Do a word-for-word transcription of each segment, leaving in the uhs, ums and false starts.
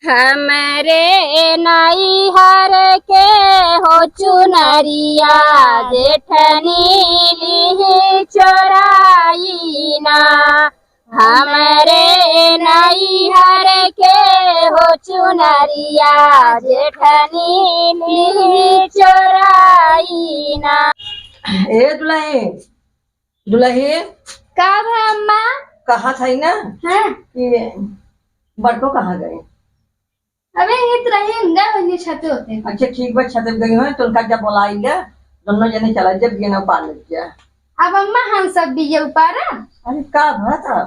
हमरे नैहर के हो चुनरिया, जेठनी लिही चोराई ना। हमरे नैहर के हो चुनरिया, जेठनी लिही चोराई ना। ए दुलही, दुलही। का भा अम्मा? कहा था ना हाँ। कि बड़को कहाँ गए? अबे ये तो रही अंदर होइए छते होते। अच्छा ठीक बा, छते गई हो तो उनका जब बुलाई ले, दोनों जने चला जब ये ना उपार लग जा। अब अम्मा हम सब बिया उपारा। अरे का भा था?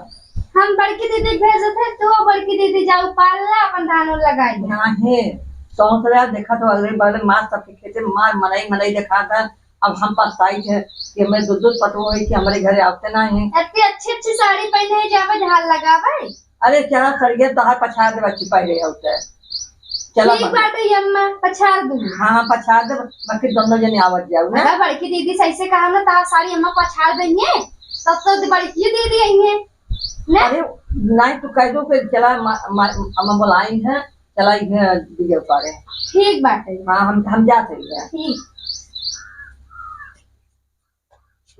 हम बड़की दीदी भेजत है, तो बड़की दीदी जा उपार ला अपन धान उन लगाई। ना है, सौंस रहा देखा तो अगले बगले मार सबके खेते मार मरई मरई देखा था। अब हम पछताई थे कि हमें दो दो पतोह है कि हमारे घरे आवते ना है। इतनी अच्छी अच्छी साड़ी पहने है, जावे धान लगावे। अरे चला सड़िया तोहार पछाड़ दे बच्ची पहले होते। चला ठीक बा। बाटे अम्मा, पछाड़ दूँ। हाँ, हाँ, पछाड़ दे, बाकी दोनों जने आवत जाऊ ना। अगर बड़की दीदी सही से कहा ना, तोहार साड़ी अम्मा पछाड़ देंगे, तब तो बड़की दीदी आई है ना। अरे, नहीं, तू कह दो कि चला, मा-, मा-, अम्मा बुलाई है, चला, इधर दीजिए उतारे। ठीक बाटे। हाँ, हम, हम जाते हैं। ठीक।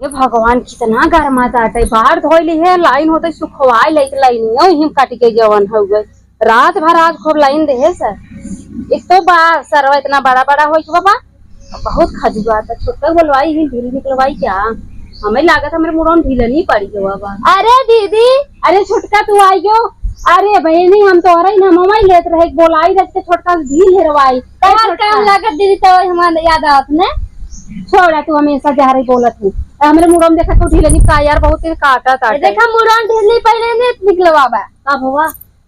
ये भगवान, कितना गरमा ताटे, बाहर धोई ली है, लाइन होते सुखवाए लेके लाइन, ओ हिम काट के जवन हो गए, रात भर आज खूब लाइन दे है सर। एक तो बा सरवा इतना बड़ा बड़ा होई के बाबा, बहुत खजुआ था, छोटा बोलवाई ही ढील निकलवाई क्या, हमें लागत हमरे मुड़न ढील नहीं पड़ी के बाबा। अरे दीदी, अरे छोटका तू आई गयो, अरे बहनी हम तोहरे ही ना ममाई लेत रहे, बोलाई रख के छोटका ढील हेरवाई। तोहार काम लागत दीदी, तो हमार याद आवत ने। छोड़ा, तू हमेशा जा रही बोलत है। हमरे मुड़न देखा तू ढीले निपटा यार, बहुत तेज काटा ताटे। देखा मुड़न ढीली पहले ने निकलवा बा। का भवा?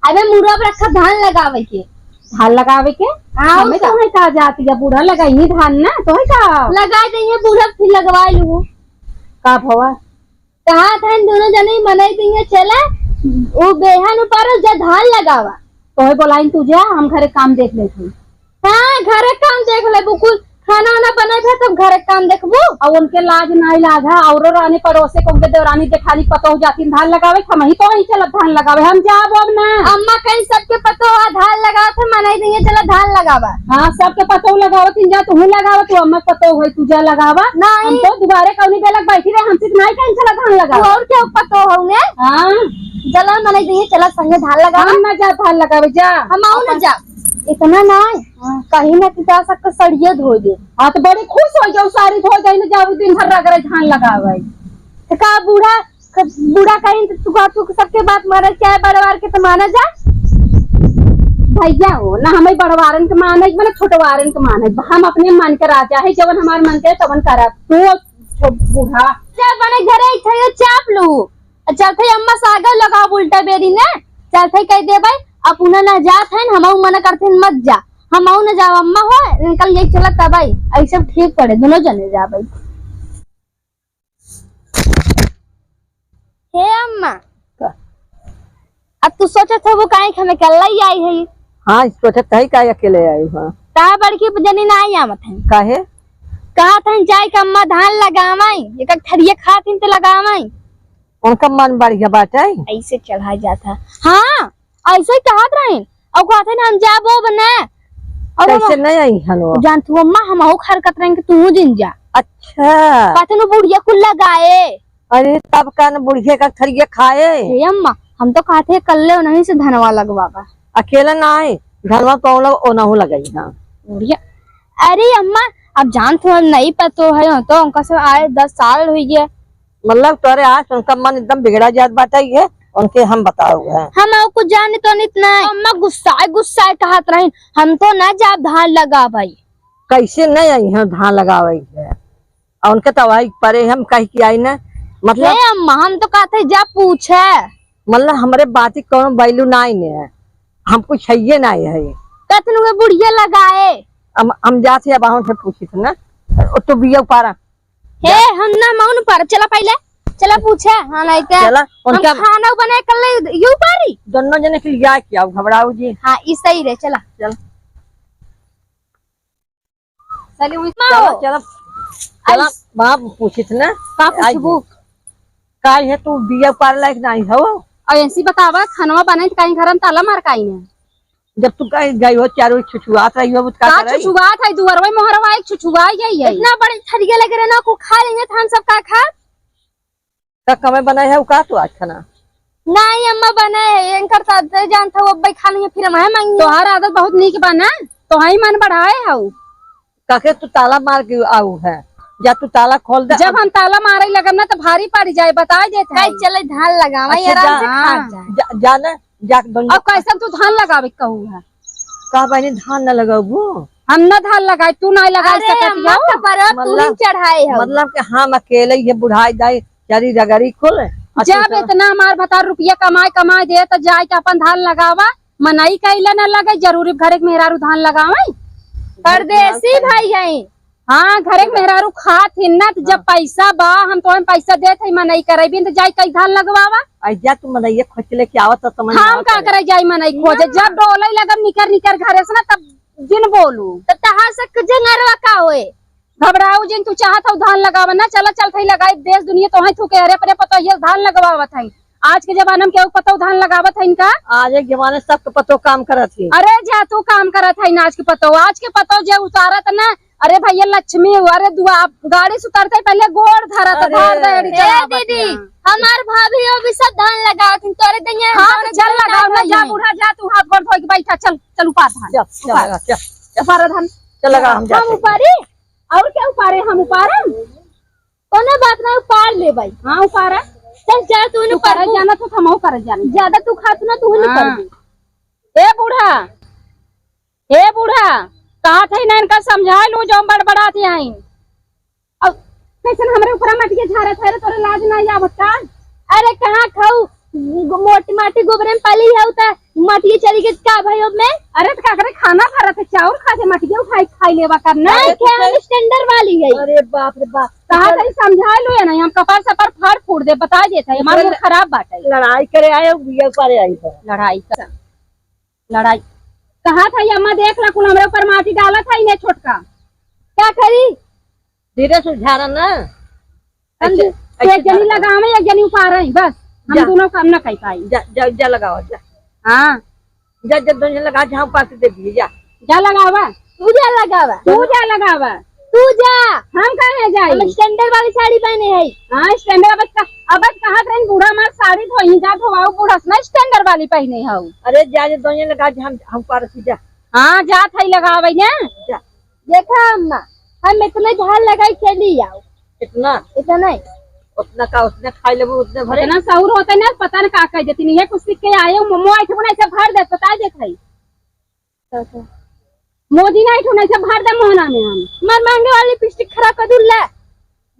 अबे मुड़न रखा धान लगावे के। धान लगावे के? हाँ, हमें तो है का जाती है, बूढ़ा लगाई ही धान ना, तो है का? लगा दे ये बूढ़ा फिर लगवा लू। का भवा? कहा था इन दोनों जने मनई दिए चला, वो बेहन ऊपर जा धान लगावा। तोहे बोलाइन तू जा, हम घरे काम देख लेत हई। हाँ, घरे काम देख लेबू, कुल खाना वाना बनाई था तब घरे काम देखबू। अब उनके लाज नाई लाग है, औरो रानी पड़ोसे को उनके देवरानी जेठानी पतोह जाती धान लगावे, हम ही तो वहीं चलत धान लगावे, हम जाब अब ना। अम्मा कहीं सबके पतोह आ धान लगावत है, मनई दिए चला धान लगावा। हाँ, सबके पतोह लगावत इन जा, तू लगावा, तू अम्मा पतोह होई, तू जा लगावा। नहीं। हम तो दुबारे कौनी बेलक बैठी रहे, हमसे नाई कहीं चला धान लगावा। और क्या पतोह होंगे? हाँ। चला मनई दिए चला संगे धान लगावा। हम ना जा धान लगावे, जा। हम आऊ ना जा। इतना ना है, हाँ। कहीं ना कि जा सकते सड़िया धो दे। हाँ, तो बड़ी खुश हो जाओ, साड़ी धो जाए ना, जाओ दिन भर रगड़े धान लगावे। तो का बूढ़ा, बूढ़ा कहीं तो तू, तू सबके बात माने, चाहे बड़वार के तो माना जा। भैया हो ना, हमें बड़वारन के माने, माने छोटवारन के माने, हम अपने मन के राजा है, जवन हमार मन के तवन करब। तू छो-, बूढ़ा। जा बने घरे इथे चाप लू। आ चलत है अम्मा सागर लगाओ उल्टा बेरी ने। चलत है कह देबै, अब उन्हें ना जात है, हमहू मना करते हैं, मत जा। हमहू ना जाओ अम्मा हो, इनकल ये चलत तब आई। ऐसे ठीक पड़े, दोनों जने जाबै। हे अम्मा। का? अब तू सोचत हो वो काहे कि हमें कल्ला ही आई है? हाँ, सोचत है काहे अकेले आई हो? काहे बड़की जनी ना आई आवत है? काहे? कहा था जाए के अम्मा धान लगावाई, एक एक थरिया खातिन ते लगावाई। उनका मन बढ़िया बाटे। ऐसे चढ़ा जाता। हाँ, ऐसे ही कहत रही। और कहत रही, "हम जाबो अब ना।" और हम कैसे नहीं आई हन वो? जान तू अम्मा, हम अहू खरकत रही कि तू जिन जा। अच्छा। कहत रही, "बुढ़िया कुल लगाए।" अरे, तब का न बुढ़िया का थरिया खाए? हे अम्मा, हम तो कहत है कल्ले उन्हीं से धनवा लगवाबा। अकेला ना आए, धनवा तो लोग ओनहु लगाई, हाँ। बुढ़िया, अरे अम्मा, अब जान तू हम नहीं पतो है, तो उनका से आए दस साल हुई गया। मतलब तोरे आज उनका मन एकदम बिगड़ा जात बाटे, ये उनके हम बताओ है। हम और कुछ जाने तो नित नहीं। अम्मा गुस्साए गुस्साए कहत रही, "हम तो ना जाब धान लगावै।" कैसे नहीं आई हैं धान लगावै है? और उनके तो वही परे हम कह के आई ना, मतलब हे अम्मा, हम तो कहते जा पूछे। मतलब हमरे बात की कोनो value नहीं ने है, हम कुछ है ये नहीं है। कतनु के बुढ़िया लगाए। हम, हम जाते अब हम से पूछित ना, तो बिया उपारा। हे, हम ना मौन पर, चला पहले, चला पूछे, हाँ, नहीं तो चला, हम उनका खाना बनाए कर ले, यू पारी। दोनों जने के लिए क्या घबराओ जी? हाँ, ई सही रे, चला। चल। चली हुई चला, माँ। चला, चला, आई। बाप पूछित ना। का आई पूछबू? जी। का है तू बिया पार लायक नहीं हो? और ऐसी बतावा, खानवा बनाई तो कहीं घर में ताला मार काई ने? जब तू कहीं गई हो, चारों ओर छुछुआत रही हो, तो का का करई? छुछुआत है, दुअरवा मोहरवा एक छुछुआ गई है। इतना बड़ी थरिया लगे रहे ना, को खा लेंगे, तो हम सब का खा? का कमे बनाए है, का तू आज खाना? नहीं, अम्मा बनाए है, इनकर साथ जानत हो, अब खा लेंगे, फिर हम है मांगी। तोहार आदत बहुत नीक बा ना, तो ही मन बढ़ाए हऊ। काके तू ताला मार के आऊ है, जा तू ताला खोल दे। जब हम ताला मारे लगब ना, तो भारी पड़ जाए, बताए देत है। चले धान लगावा, अच्छा, आराम जा, से खा हाँ। जाए। जा, जा ना, जा के दोनों अब कैसन तू धान लगावे के कहू है? का बहनी धान न लगाबू? हम न धान लगाई, तू नहीं लगाई अरे सकत अम्मा, हो। कपड़ा तू ही मतलब, चढ़ाए हो। मतलब कि हम अकेले ही बुढ़ाई जाए, चारी रगड़ी कुल। अच्छा, जब तो इतना हमार भतार रुपया कमाए, कमाए दे, तो जाए के अपन धान लगावा। मनई कइला न लगे, जरूरी घरे के मेहरारू धान लगावे? परदेसी भाई हैं। हाँ, घरे के मेहरारू खात हिन ना, तो जब हाँ। पैसा बा, हम तोहन पैसा देत हई, मनई करेबी, तो जाई कई धान लगवावा। आई जा तू मनई खोज लेके आवा, तो समझ में हम आवत का है। करे जाई मनई खोजे? हाँ। जब डोले लगब निकर निकर घरे से ना, तब जिन बोलू। तो तहार से जंगरवा का होए? घबराऊ जिन, तू चाहत हऊ धान लगावा ना, चला चलत हई लगाई, देश दुनिया तोहई थूके, अरे अपने पतोहिया धान लगवावत हई। आज के जमाना में केहू पतोह धान लगावत है इनका? आज के जमाने सबके पतोह काम करत है। अरे जा तू काम करत है ना, आज के पतोह, आज के पतोह जे उतारत ना, अरे भैया लक्ष्मी, अरे दुआ, गाड़ी से उतरते ही पहले गोड़ धरत, अरे। धार दे, एड़ी ए चलावत दीदी, ना। हमार भाभी अभी सब धान लगावत हैं, तोरे दहिया हाँ, धान तो चल लगावत लगाओ ना, है जा नहीं। बूढ़ा जा, तू हाथ गोड़ धोई के बैठा, चल, चल उपार धान, चल, चल उपार। लगा, चल, चल। उपार धान। चल लगा, हम हम जाते हैं। उपारी, और क्या उपारे, हम उपारम? कोनो बात ना, उपार ले भाई। हाँ, उपारा। चल जा, तू तू नहीं करे पढ़बू। जाना तो हमहू करे जानी। ज्यादा तू खात ना, तू नहीं हाँ। पढ़बू। ए बूढ़ा, ए बूढ़ा, कहा थे ना इनका समझा लो, जो बड़बड़ात हैं। अब कैसन हमरे ऊपर मटिया झारत है रे, तोरे लाज ना आवत का? अरे कहाँ खाऊ, मोटी माटी गोबरे में पली है, उता माटी चली गई का भाई अब में? अरे तो का करे, खाना भरत है, चाउर खा के मटिया उठाई खाई लेवा करना। नहीं, अरे तो क्या हम standard वाली है। अरे बाप रे बाप। कहा तो सही समझा लो या नहीं, हम कपार सपार फाड़ फूड़ दे, बता देत है, हमार तो मूड खराब बाटे। लड़ाई करे आए हो, बिया पारे आई हो। लड़ाई कर, लड़ाई। कहा था ये अम्मा देख ला, कुल हमरे ऊपर माटी डालत है इन्हें छोटका। क्या करी? धीरे से झारा ना। हम ऐसे, तू एक ऐसे जनी झारा। लगावे, एक जनी उपारे, बस। हम जा। दोनों काम ना कर पाई। जा, जा, जा लगावा, जा। हाँ। जा, जा, दोनों लगा, जहाँ पास दे दिए, जा। जा लगावा। तू जा लगावा। तू जा लगावा। तू जा। हम काहे जाई? हम standard वाली साड़ी पहने है। हाँ, standard अब का, अब कहा करें बूढ़ा मार साड़ी धोई जा, धोवाऊ बूढ़ा से ना standard वाली पहने हऊ। अरे जा, जा, दोनों लगा, हम, हम पार से जा। हाँ, जा थाई लगावे ना। जा। देखा अम्मा, हम इतने धान लगाई चली आओ। इतना? इतना ही। उतना का उसने खाई लेबू, उतने भरे? इतना सहूर होता ना, पता न का कह देती नहीं है, कुछ सीख के आए हो, मोमो आई थे, ऐसे भर दे, बता देत है। मोदी नहीं ठो, ऐसे भर दे मोहना में हम। मार महंगे वाली lipstick खराब कर दूँ, ले।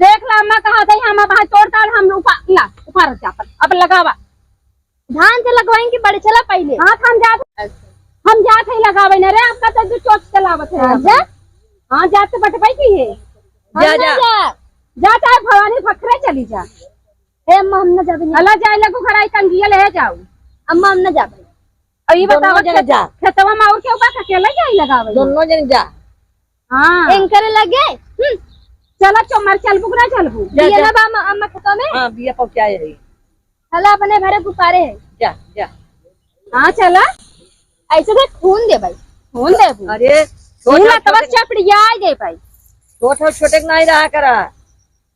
देख ला, अम्मा कहा था, हम अब हाथ तोड़ ताड़, हम ऊपर, ला, ऊपर जा, अपन, अब लगावा। धान से लगवाएंगे बड़े चला पहले। हाँ, हम जात, हम जात है लगावे न रे, आपका तो जो चोट चलावत है हाँ, आप। जा। हाँ, जात से बटवाई की है। हम जा, ना जा। जा। जा चाहे भवानी फखरे चली जा। हे अम्मा, हम ना जाबे नहीं। अला जाए लगू घर आई कंगिया ले जाऊ। अम्मा, हम ना जाबे। अब ये दोनों बताओ, जने खेत-, जा। खेतवा में और केहू बा, अकेले जाई लगावे? दोनों जने जा। हाँ। एंकर लगे? हम्म। चला चोमर चलबू कि ना चलबू? जा, बिया जा। ना बा अम्मा, अम्मा खेतवा में? हाँ, बिया पहुँचाए रही। चला अपने घरे गुब्बारे है। जा, जा। हाँ, चला। ऐसे तो खून दे भाई। खून देबू? अरे, खून छोटा ना तब छोटे चपड़िया दे भाई। छोटा छोटे के नहीं रहा करा।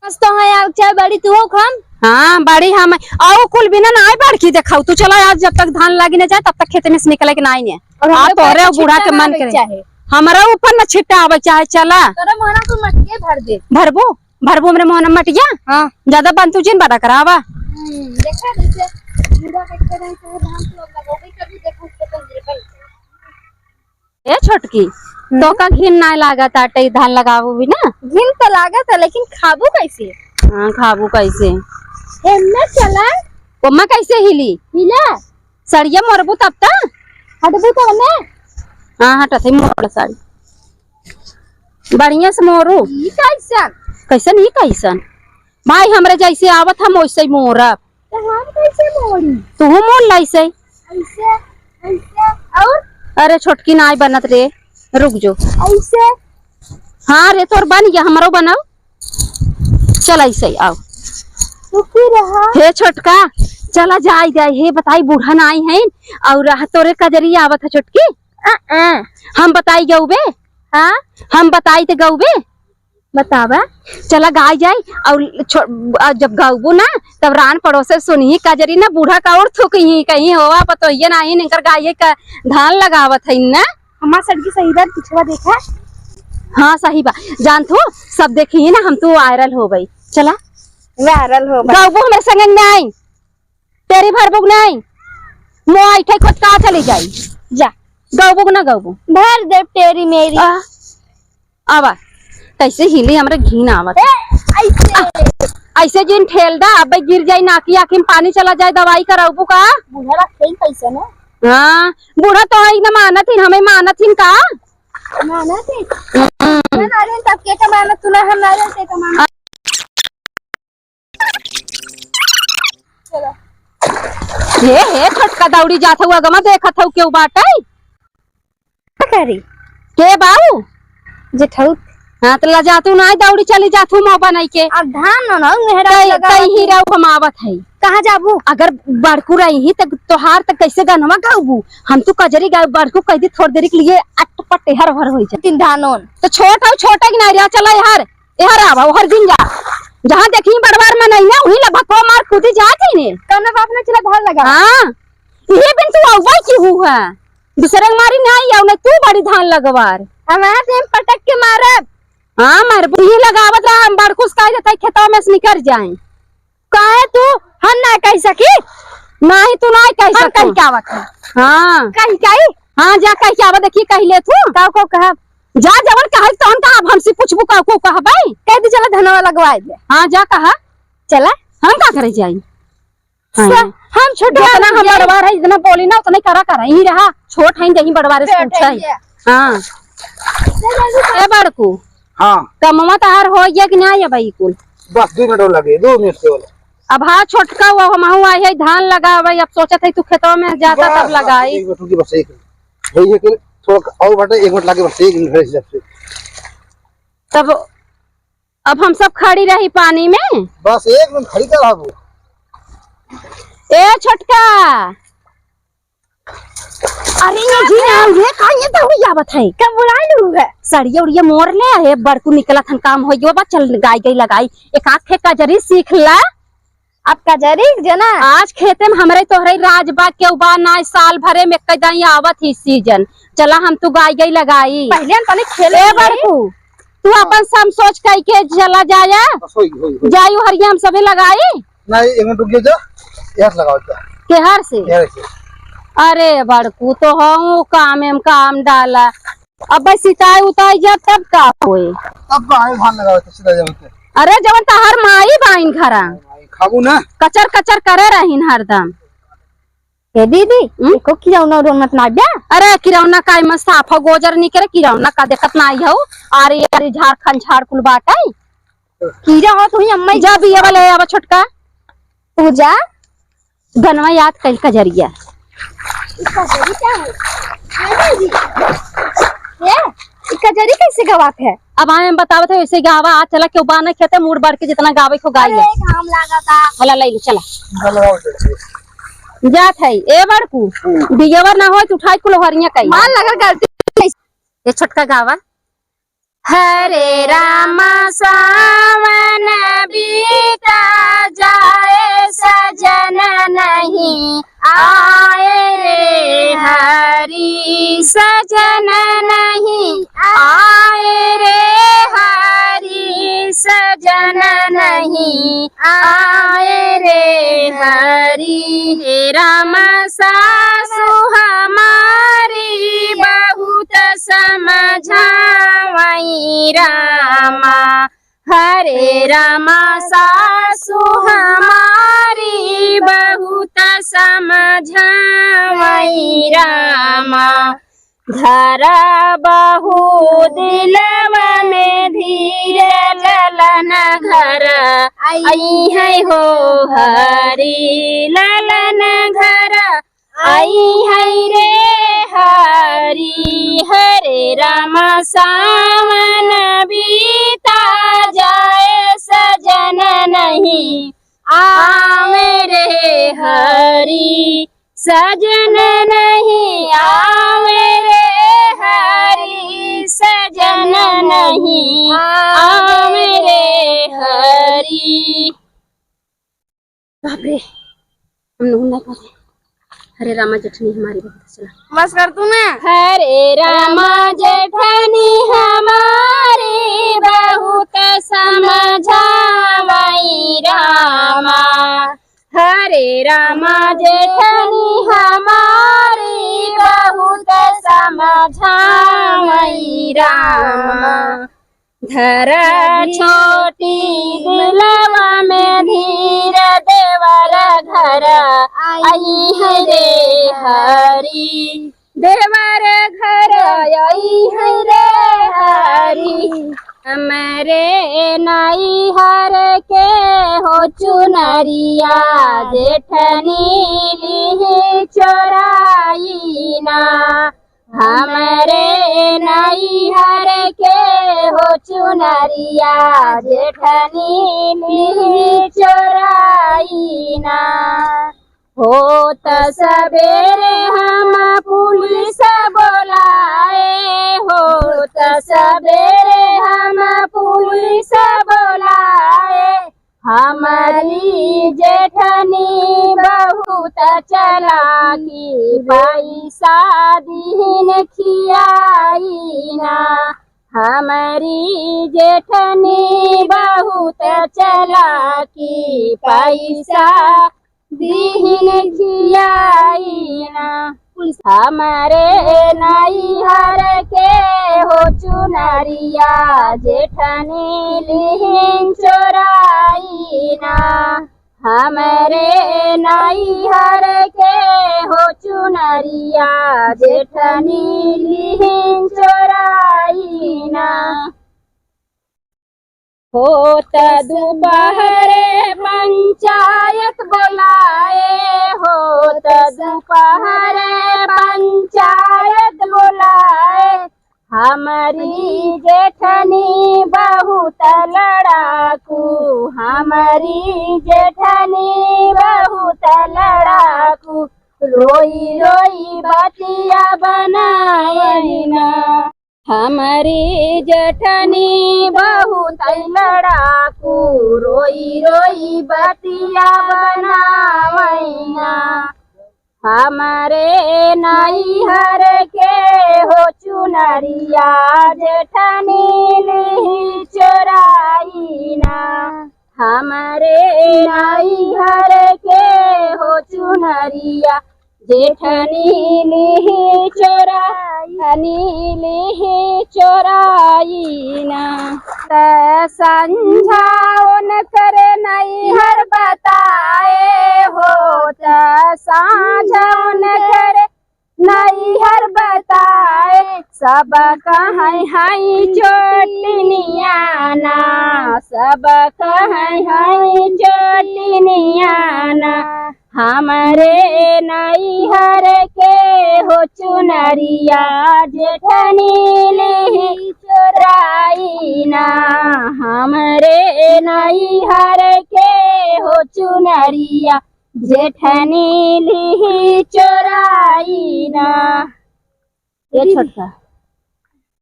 बस तो है, आउ चाहे बड़ी तू हो खाम। हाँ, बड़ी हम, आओ कुल बिना ना आए बड़की देखाऊ। तू चला आज जब तक धान लागी ना जाए, तब तक खेत में से निकले के ना आइने। और आ हमरे तोहरे पास बूढ़ा के छिट्टा मन ना करे। चाहे। हमरा ऊपर न छिट्टा आवे चाहे, चला। तोरा मोहना तू मटिया भर दे। भरबो? भरबो हमरे मोहना मटिया? हाँ। ज्यादा बंतू जिन बड़ा करावा। हम्म, देखा जैसे बूढ़ा के खेत में से धान तू अब लगोगे कभी, देखो उसको तो निकल। ए छोटकी, हम्म? तोका घिन नाय लागत आटे, ई धान लगावू भी ना? घिन तो लागत है, लेकिन खाबू कैसे? हाँ, खाबू कैसे? एमे चला। ओमा कैसे हिली? हिला। सड़िया मोरबू तब त? हटबू तो ने? हाँ, हटत है, मोड़ साड़ी। बढ़िया से मोरू। ई कैसन? कैसन, ई कैसन? भाई, हमरे जैसे आवत हम वैसे ही मोरब। तो हम कैसे मोड़ी? तू मोड़ ला ऐसे। ऐसे, ऐसे, और? अरे छोटकी नाई बनत रे, रुक जो। ऐसे? हाँ रे, तोर बन गया, हमरो बनाओ। चल ऐसे आओ। रुकी रहा। हे छोटका, चला जाई जाई। हे बताई, बूढ़ा नाई है और रहा तोरे कजरी आवत है छोटकी। आ, आ। हम बताई गउबे? हाँ? हम बताई त गउबे? बतावा। चला गाई जाई, अउर छो-, अउर जब गउबू ना, तब रान पड़ोसे सुनही कजरी ना, बूढ़ा का और थूकही, कही होवा पतोहिया नाहीं, इनकर गाइये का धान लगावत है ना। हमार सड़की सही बात, पिछवा देखा। हाँ, सही बा। जानथू, सब देखिही ना, हम तू viral हो गई। चला। Viral हो गई। गउबू हमरे संगे नाहीं। टेरी भरबू क नाहीं। मोआ इठे खोद का चली जाई। जा। गउबू क ना गउबू। भर दे टेरी मेरी। आ, आवा। कैसे हिली, हमरा घिन आवत। ए, ऐसे। आ, ऐसे जिन ठेल दा, अबे गिर जाई, नाकी आँखी में पानी चला जाए, दवाई करउबू का? बूढ़ा रखेन कैसे ना? हाँ, बूढ़ा तो है ना, मानत हिन, हमें मानत हिन का? मानत हिन। हम्म। ना, ना, अरे, तब के का मानत, तू ना, हम ना रहे, के का मानत। चला। हे, हे, छोटका दौड़ी जात हऊ, अगमा देखत हऊ, केहू बाटै? का करी? के बाऊ? जेठऊ। हाँ, त लजातू नाहीं, दौड़ी चली जातू, मुँह बनाई के। अब धान न, न, मेहरा तई, लगा तई ही रहू, हम आवत है। कहाँ जाबू? अगर बड़कू रही ही, त तोहार त कैसे गनवा गाउबू? हम तू कजरी गाउ, बड़कू कह दी, थोड़ देरी के लिए अटपट हर भर होई जाए। तीन धानोन। त छोट हऊ, छोटे के नाहीं रहा, चला यार। एहर आवा, ओहर जिन जा। जहाँ देखी बड़वार मनई ना, वहीं ला भक्को मार कूदी जात ही ने। कौनो बाप ना, चला धान लगा। हाँ, इहे बिन तू अउबई की हू है। दूसरे के मारी नाहीं आउ, ना तू बड़ी धान लगवार। हमार देह पटक के मारब। हाँ, मारबू। इहे लगावत रहा, हम बड़कुस कह देते खेतवा में से निकर जाए। काहे तू? हम ना कह सकी। नाहीं, तू नाहीं कह हम सकू। कह के आवत है। हाँ। कह के आई? हाँ, जा कह के आवा, देखी कह ले तू। का को कहा? जा, जवन कहे तवन कहा, अब हमसे पूछबू का को कहबे? कह दे, चला धनवा लगवाए दे। हाँ, जा कहा। चला। हम का करे जाई? हाँ। स-, हम छोट जितना हम बड़वार है, जितना बोली ना, उतना करा करा। यहीं रहा, छोट है, जहीं बड़वार से छोट पूछा है। है। हाँ। ए बड़कू। हाँ। कमवा तहार हो गया कि ना ये भाई कुल? बस दो मिनट और लगे, दो मिनट केवल। अब हाँ छोटका, वो हमहू आए है धान लगावे, अब सोचत है तू खेतवा में जाता बस, तब बस, लगाई। एक मिनट रुकी, बस एक मिनट। यही है कि थोड़ा और बाटे, एक मिनट लगे, बस एक मिनट है हिसाब से। तब अब हम सब खड़ी रही पानी में। बस एक मिनट खड़ी कर रहबू। ए छोटका, अरे ये जी ना, ये का ये तो हुई आवत है। कब बुलाए लू है? सड़िया उड़िया मोर ले, हे बड़कू निकलत हन काम होई गवा बा, चल गाई गई लगाई। एक आध ठे कजरी सीख ला। अब कजरी जना। आज खेते में हमरे तोहरे राज बा, केहू बा ना, साल भरे में एक दाई आवत ही सीजन। चला हम तू गाई गई लगाई। पहले हम तनी खेले ए रही। बड़कू, तू हाँ। अपन सम सोच कई के चला जाया। बस होई, होई, होई। जाई हरिया हम सभी लगाई। नहीं, एक मिनट रुकिए जा, यहाँ से लगाओ जा। केहर से? यहाँ से। अरे बड़कू, तो हम काम में काम डाला, अब भाई सिताई उताई जा तब का होए? तब का है, धान लगाओ तो सीधा जाओ तो। अरे जवन तहार माई बाइन घरा। माई खाबू ना। कचर कचर करे रहीन हरदम। ए दीदी, हम्म? एको किरौना उरौना त ना बा? अरे किरौना का इमन साफा गोजर निकरे, किरौना का देखत नाई हऊ। अरे अरे झारखंड झाड़ कुल बाटै। कीरा हो तू ही अम्मा ही। जा बिया वाले आवा छोटका। तू जा। गनवा याद कइल कजरिया। ई कजरी का है? अरे जी। ए, ई कजरी कैसे गवात है? अब आए हम बतावत है, वैसे गावा, आ चला, केहू बा ना खेते, मूड़ बढ़ के जितना गावे को गाई अरे, ले। घाम लागता। हला ले ले, चला। जात है, ए बड़कू, हम्म। बियवर ना होय, तू उठाई कुल हरिया कई। मान लगा गलती। ए छोटका गावा। हरे राम सावन बीता जाए, सजन नहीं आए रे हरी, सजन नहीं आए रे हरी, सजन नहीं आए रे हरी। हे राम सासु हमारी बहुत समझावई रामा, हरे रामा सासु हमारी बहुत समझावई रामा। धरा बहू दिलवा में धीर ललन घर आई है हो हरी ललन घर आई है रे हरी। हरे राम सावन बीता जाए सजन नहीं आवे रे हरी। सजन नहीं आवे रे हम लोग ना करें। हरे रामा जेठनी हमारी बहुत, चला। बस कर तू ना। हरे रामा जेठनी हमारी बहुत समझावई रामा। हरे रामा जेठनी हमारी बहुत समझावई रामा। धरा छोटी दिलवा में धीर, देवर घर अइहैं रे हरी, देवर घर अइहैं रे हरी। हमरे नैहर के हो चुनरिया, जेठनी लिही चोराई ना। हमरे नैहर के हो चुनरिया, जेठनी लिही चोराई ना। होत सबेरे हम पुलिस बोलाए, होत सबेरे हम पुलिस बोलाए। हमरी जेठनी बहुत चलाकी, पैसा दिहिन खियाई ना। हमरी जेठनी बहुत चलाकी, पैसा दिहिन खियाई ना। हमरे नैहर के हो चुनरिया, जेठनी लिहिन चोराई ना। हमरे नैहर के हो चुनरिया, जेठनी लिहिन चोराई ना। होत दुपहरे पंचायत बोलाए, होत दुपहरे पंचायत बोलाए। हमरी जेठनी बहुत लड़ाकू, हमरी जेठनी बहुत लड़ाकू, रोई रोई बतिया बनावैना। हमरी जेठनी बहुत लड़ाकू, रोई रोई बतिया बनावैना। हमरे नैहर के हो चुनरिया, जेठनी लिही चोराई ना। हमरे नैहर के हो चुनरिया, जेठनी लिही चोराई, जेठनी लिही चोराई ना। त संझा उनकर नैहर बताए हो, त साँझ उनकर नैहर बताए। सब कहैं हई चोटिनिया ना, सब कहैं हई चोटिनिया ना। हमरे नैहर के हो चुनरिया, जेठनी लिही चोराई ना। हमरे नैहर के हो चुनरिया, जेठनी लिही चोराई ना। ए दीदी। छोटका,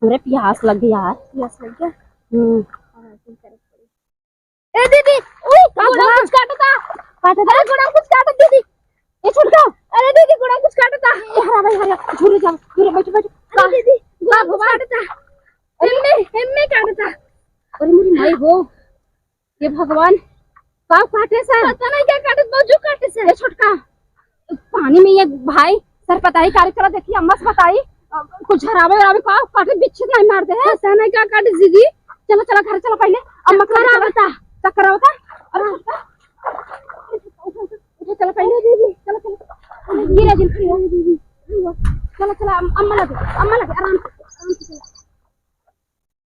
हमरे पियास लग गया यार। पियास लग गया? हम्म। हाँ, ठीक है। ए दीदी, ओए, का गोड़ा हुआ? कुछ काटता। काटता? अरे गोड़ा कुछ काटता दीदी। ए छोटका। अरे दीदी, गोड़ा कुछ काटता। ए हरा भाई, हरा, झूरे जा, झूरे बैठ, बैठ। अरे का? दीदी, गोड़ा का कुछ हुआ? काटता। अरे। एम्मे, एम्मे काटता। अरे मेरी माई हो। हे भगवान, का काटे से? पता नहीं क्या काटे, बहुत जो काटे से। ए छोटका, पानी में ये भाई सर पताई कारी, चला देखी अम्मा से बताई, अ, कुछ झरावे उरावे का काटे, बिच्छी नहीं मार दे है। पता नहीं क्या काटे दीदी। चला, चला घर चला पहले, अम्मा से चक्कर बता। आवता। चक्कर आवता। अरे छोटका, उठा, चला पहले दीदी, चला, चला। गिरा जिन खड़ी हो। चला, चला, अम-, अम्मा लगे, अम्मा लगे, आराम से।